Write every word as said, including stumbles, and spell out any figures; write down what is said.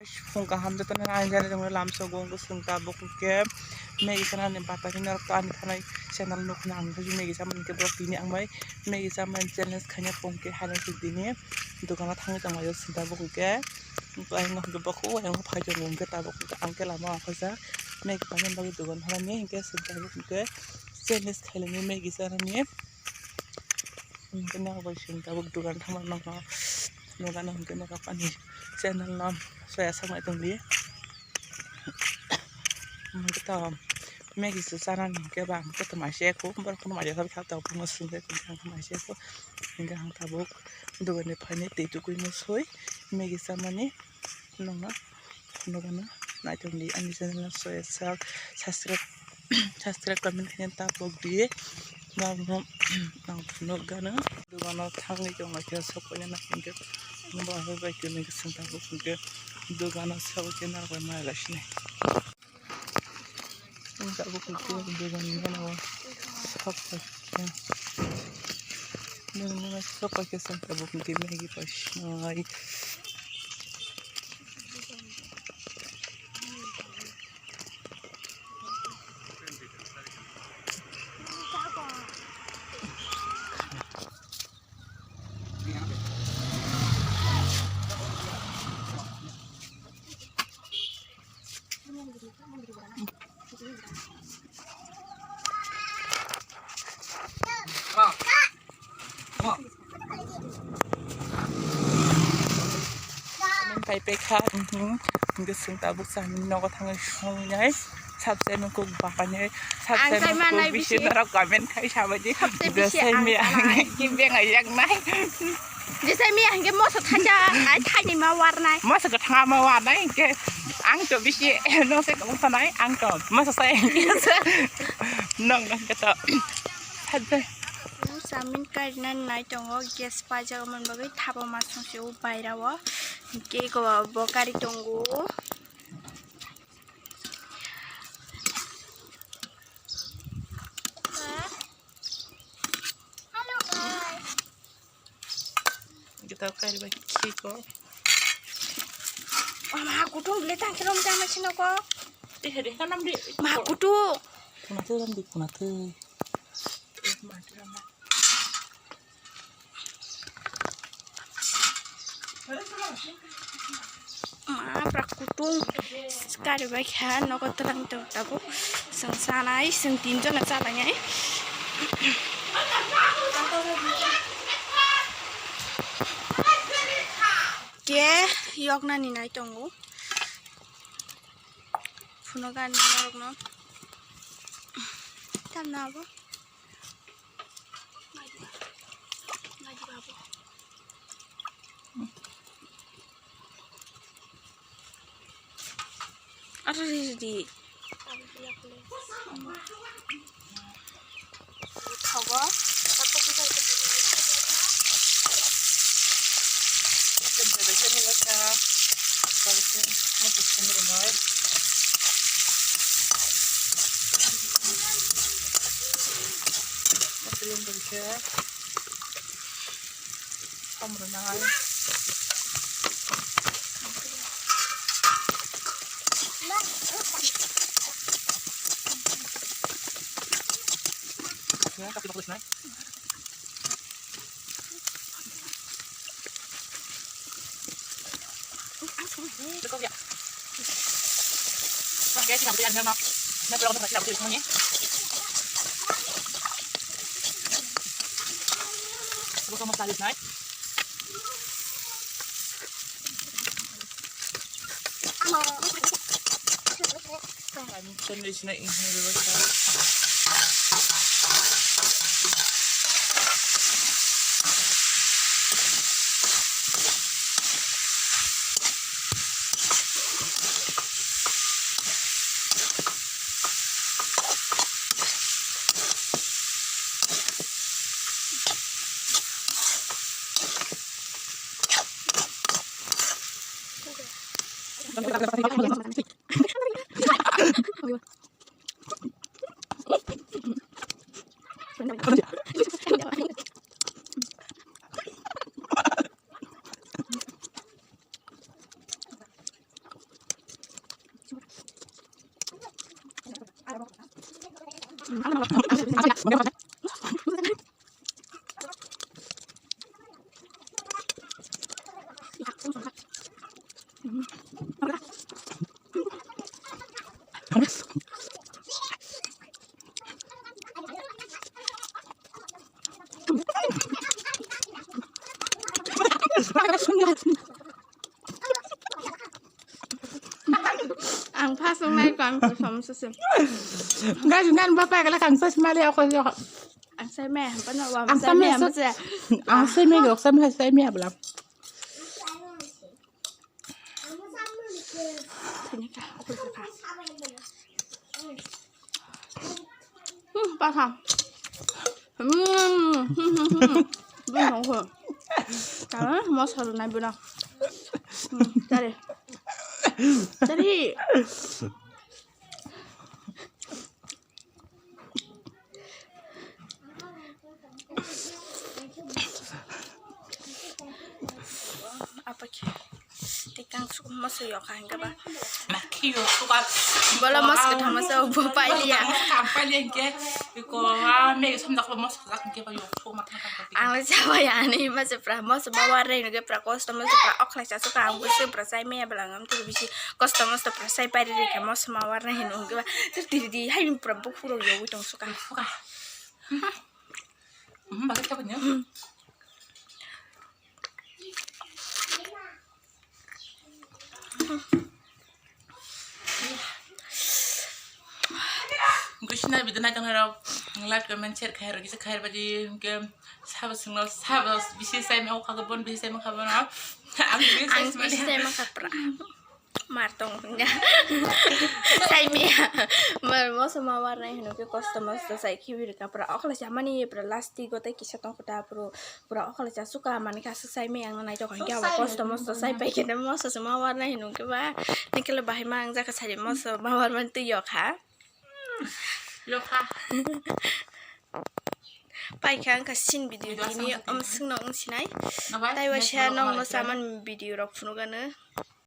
Phung kaham jotono ang jani tongmani lamsogo wngkhe chwng tabuk hwnkhe Maggie sanani bata hinwi norok ani thanai channel nukna ang Maggie chamani hwnkhe borok tini ang bai Maggie chamani challenge khaina phung khe haino chwng tini dukano thangwi tonglaio chwng tabuk hwnkhe. Ayang hwnkhe bokhuk ayang phai tongo hwnkhe tabuk hwnkhe ang khe lama o khaijak Maggie painani bagwi dugan thangmani hwnkhe chwng tabuk hwnkhe challenge khailani Maggie chanani. Hwnkhe nok bai chwng tabuk dugan thangma nokno nukano hwnkhe nokha pani channel no soya saknai tongdi. Hwnkhe to Maggie se chanani hwnkhe ba hwnkhe to mai se kho borok phano mai ya kha tabuk phano chwng khe tongkha mai se kho hwnkhe ang tabuk dugan ni phaini twi tukui no soi Maggie chamani. Nokno phunukgano naitokdi ani channel no soya sak subscribe subscribe comment khaina ta pokdi. Nokno ang phunukgano dogano thangwi tongma khe sok paina nai hwnkhe bo hai bai khe nokhe chwng tabuk hwnkhe dogano sok khe narwkbai ma lasinai. Ang tabuk hwnkhe dogani gana o sok paikha. Nokno sok paikha chwng tabuk hwnkhe Maggie bai sinai. Kai pekha, mhm, hwnkhe chwng tabuk chamani nogo thangwi songnai, subscribe kuk bahainai, subscribe kuk bisi norok comment khai sabaidi, jesai miya hwnkhe bengai yaknai. Jesai miya hwnkhe moso thaisa, ai thaini ma warnai. Moso kwthanga ma warnai hwnkhe ang to bisi nose kwbang sanai, ang to moso sai hwnkhe nong nong khe to. Samin kairina nai tongo, gas paijak mani bagwi thapa ma songsi o baira o, hwnkhe eko bo kari tongo. Hello guys. Kita kari ba khiko. Mama kutung beli tangkilom jama sino ko. Eh, deh, kanam di. Ma kutung. Kuna tuh, ram di, kuna tuh. Ma prak kutung kari bai kha nogo twlang tong tabuk chwng chanai chwng tin jona chalainai. Ke yoknani nai tongo. Phuno gani norokno. Tamno abo. Aro riri. Thogo. Ang phasung nai ko ang kosom susu. Guys, nan ba pa kala kang sas mali ako yo. Ang sai me, ang pano wa ang sai me, ang sai me, ang sai me, ang sai me abla. Sini ka, aku suka. Hmm, paham. Hmm, hmm, hmm, hmm. Bun hong ko. Tama, mo saru nai buna. Hmm, tari. Tari. Apa khe? Tikang suk moso yok ang gaba. Nakhiyo suka. Bola mos ke thama sa bo pailiya. Ang pailiya ke ko ha me som dak mos dak ke ba yok po mak mak. Ang le chawa ya ani ma se pra mos ba wa re ke pra kosto mos pra ok lai cha suka ang bo se pra sai me ya bla ngam tu bisi kosto mos pra sai pai re ke mos ma wa re hin ung ke ba. Tir tir di hai pra bo khuro yo tong suka. Suka. Mhm, bagat ka punya. Krishna video nai tong rok like comment share khai rok kisa khai badi ke sabo singno sabo bisi sai me okha bon bisi sai me kha bon ang bisi sai me kha pra. Mar tong hwnga. Sai maya. Mar moso ma warnai hwnwi khe kosto mosto sai khibi rwkha pura. Okla chamani pura lastik o tei kisa tong kho ta pura. Pura okla cha suka mani kha swk sai maya ang nai tong kha khe abo kosto mosto sai pai khe moso se ma warnai hwnwi khe ba. Nikhe le bahai ma ang jaka sari moso ma warmani twi yok kha. Yok kha. Pai kha ang kha sin video tini om swkno wng sinai. Taibo se nokno chamani video rok phunukgano.